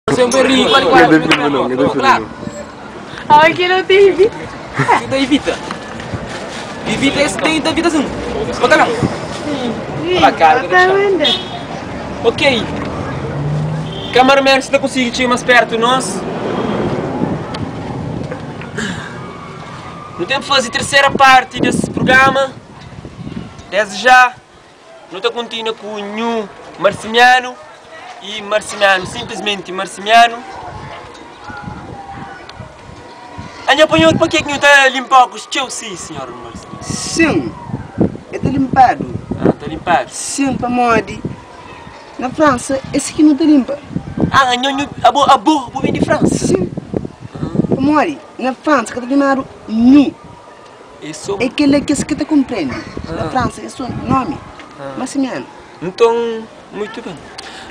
N ta filma nau, N ta filma nau. Awe ki no ta ivita. Ki ta ivita. Ivita es tem ta evita sim. Baka não. Baka tá Ok. Cameraman, se ta consegui txiga mais perto nós. Nu tem fazer terceira parte desse programa. Desde já. Nu ta kontinua ku Nhu Marsimianu y Marsimianu, sinplismenti Marsimianu. A nha panhor, pa ke ki nhu ta linpa ókus txeu si, sinhor Marsimianu? Sin, e ta linpadu. Ah, ta linpadu? Sin, pamodi na Fransa é si ki nu ta linpa. Ah, nho, nhu, abo, abo, bo ben di Fransa? Sin, pamodi na Fransa ka ta txomadu nhu. É kel-la ki es ka ta konprende. Na Fransa é sô nómi, Massimiano. Nton, muitu ben.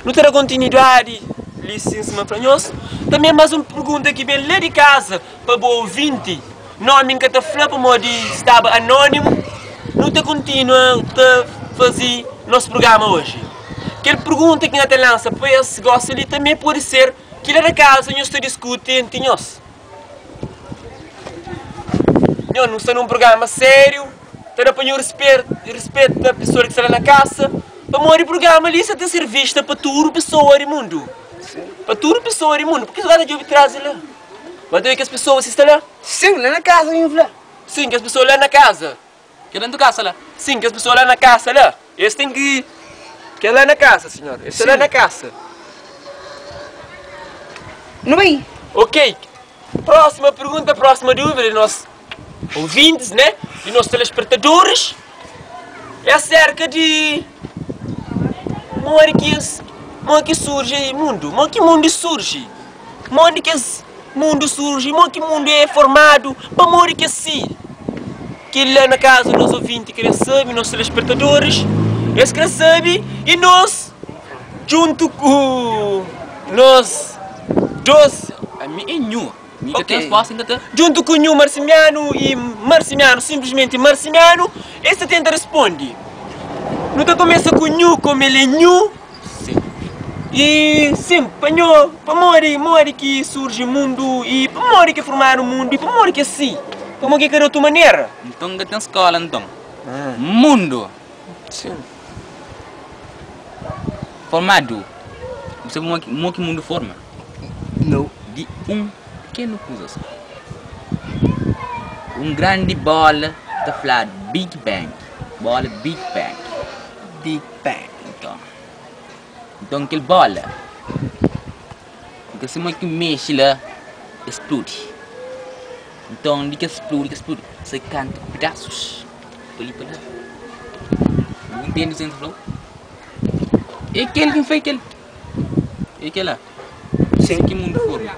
Nu ta da kontinuidadi li sin sima fla nhos. Tanbe más un pergunta ki ben la di kaza pa bo ouvinti. Nómi N ka ta fla pamodi staba anónimu. Nu ta kontinua ta faze nos prugrama oji. Kel pergunta ki N ta lansa pa es gosi li tanbe pode ser ki la na kaza nhos ta diskuti enti nhos. Nho, nu sta nun prugrama sériu, ta da pa nho rispeta pesoa ki sta la na kasa, pamodi prugrama li sta ta ser vista pa tudu pesoa di mundu, pa tudu pesoa di mundu. Purki es ta djobe tras di la? Ba ta obi kes pesoa si sta la? Sin, la na kasa nho fla. Sin, kes pesoa la na kaza. Ke dentu kasa la. Sin, kes pesoa la na kasa la, es ten ki. Ke la na kasa, sinhor. Es sta la na kasa. Nu bai. Ok. Próxima pergunta, próxima dúvida di nos ouvintes, né? Di nos telespectadores. É acerca di modi ki es, modi ki surji mundu, modi ki mundu surji. Modi ki es mundu surji, modi ki mundu é formadu, pamodi ki é si? Kel la na kaza nos ouvinti krê sabe, nos telespectadoris, es krê sabe y nos djuntu ku nos dos. Ami é nhu, mi ka ten resposta, N ka ta. Djuntu ku nhu Marsimianu y Marsimianu, sinplismenti Marsimianu, es ta tenta responde. Nu ta kumesa ku nhu, komu el é nhu. Sin. I sin, pa nho, pamodi modi ki surji mundu i pamodi ki formadu mundu i pamodi ki é si? Pamodi ki ka di otu manera? Nton ka ten skola nton. Mundu. Sin. Formadu. Bu sabe mo ki mo ki mundu forma? Nau. Di un pikenu kuza so. Un grandi bola ta fladu Big Bang. Bola Big Bang. Big Bang. Nton, nton kel bóla fika sima ki mexe la, el spludi. Nton, di ki el spludi, ki el spludi, sai kantu ku pedasus pa li pa la. Bu ntende kuzê ki N ta fla-u? É kel ki N fla é kel. É kel-la. Sin. Ki mundu forma.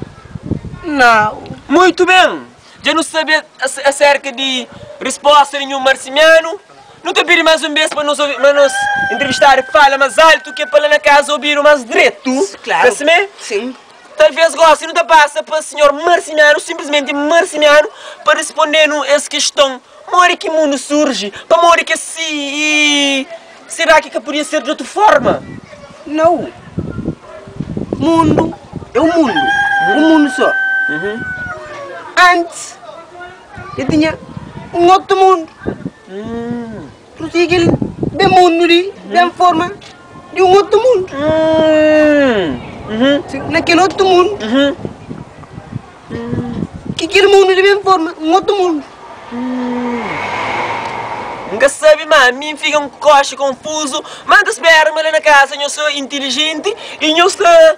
Nau. Muitu ben! Dja nu sabe aserka di risposta di nhu Marsimianu. Nu ta pidi más un bes pa nos pa nos entrevistadu fala más altu ke pa la na kaza obidu más dretu. Klaru. Ka simé? Sin. Talvês gosi nu ta pasa pa sinhor Marsimianu, sinplismenti Marsimianu, pa risponde-nu es kiston, Modi ki mundu surji? Pamodi ki é si? I será ki ka podia ser di otu forma? Nau. Mundu é un mundu, un mundu sô. Antis el tinha un otu mundu. Pur isu ki el ben mundu li ben forma di un otu mundu. Na kel otu mundu, ki kel mundu li ben forma un otu mundu. N ka sabe ma mi N fika un koxi konfuzu, ma N ta spera ma la na kaza nhos sta intilijenti i nhos ta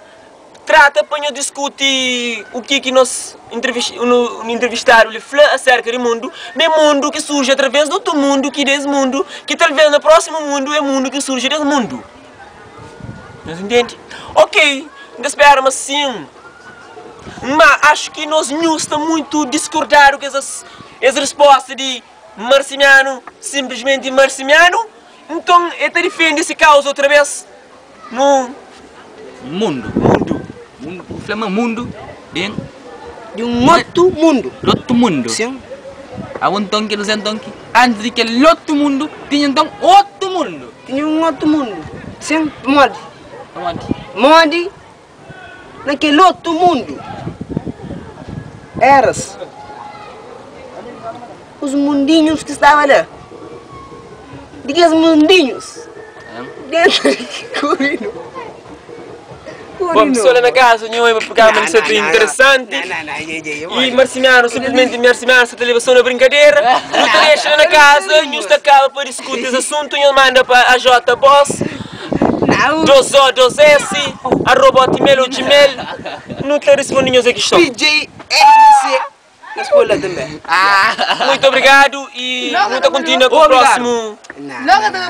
trata pa nhos diskuti u ki ki nos intrivistadu li fla aserka di mundu, ma é mundu ki surji atraves di otu mundu ki des mundu, ki talves na prósimu mundu é mundu ki surji des mundu. Nhos intende? Ok, N ta spera ma sin. Ma axu ki nos nhu sta muitu diskordadu ku es es risposta di Marsimianu, sinplismenti Marsimianu. Nton el ta difende si kauza otra bes nu. Mundu. Mundu. Mundu. Bu fla ma mundu ben. Di un otu mundu. Di otu mundu. Sin. Abo nton kel dize nton ki antis di kel otu mundu tinha nton otu mundu. Tinha un otu mundu. Sin. Pamodi? Pamodi? Modi? Na kel otu mundu, eras os mundinhus ki staba la. Di kes mundinhus, dentu di kurinu. Bom, pessoal lá na casa, nho é programa de ser interessante. E Marcimiano, simplesmente Marcimiano, está leva só na brincadeira. Não te deixa lá na casa, nho está acaba para discutir esse assunto, nho manda para a J Boss. 2O 2S, arroba hotmail ou gmail. Não te responde nho essa questão. PJ RC na escola também. Muito obrigado e muito continua com o Obrigado. próximo. Não, não, não.